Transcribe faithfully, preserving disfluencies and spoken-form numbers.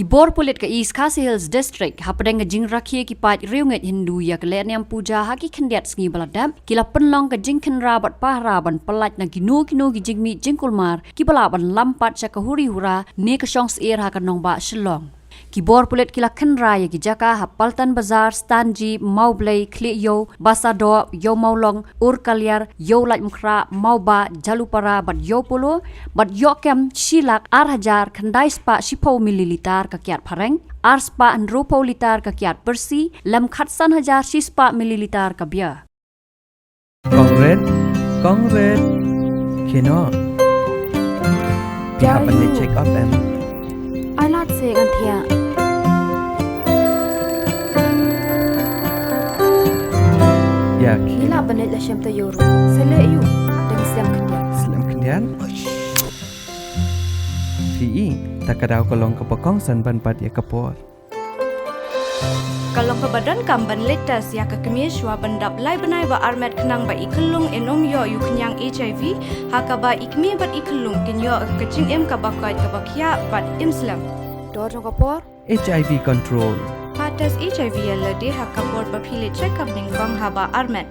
Ki bor pulit ka East Khasi Hills District, hapdeng ka jingrakhe ki paid riewngeit Hindu ïa ka lehniam puja ha ki khyndiat sngi ba la dep, ki la pynlong ka jingkhynra bad pahara ban pyllait na kino kino ki jingmih jingkulmar kiba lah ban lam pat sha ka huri hura ne ka shongsyier ha ka nongbah Shillong. Ki bor pulit ki la khynra ïa ki jaka ha Paltan Bazar, Stanji, Mawblei, Khlieh Ïew, Basadoh, Ïew Mawlong, Urkaliar, Ïew Laitumkhrah, Mawbah, Jalupara bad Ïew Polo, bad ïoh kem shi lak ar hajar khyndai spah shiphew mililiter ka kiad phareng, ar spah hynriewphew liter ka kiad pyrsi, lem khatsan hajar shi spah mililiter ka beer. Kong Rit, Kong Rit. Khie noh. Phi hap ban leit check up em? Ai lad se ngan thiah. Ïa, khie. Ngi lah ban leit la shem taïew ruh. Sa leh ïa u. Dang slem khyndiat. Slem khyndiat? Phi i, ta ka daw ka long kaba kongsan ban bat ïa ka por. Ka long kaba donkam ban leit test ïa ka kmie shuwa ban dap lai bnai ba armet khnang ba i khyllung in ym ïoh ïa u khñiang H I V, ha kaba i kmie bad i khyllung kin ïoh ka jingim kaba koit kaba khiah bad im slem. Dor jong ka por. H I V control. Pha test H I V ïa lade ha ka por ba phi leit check up nyngkong haba armet.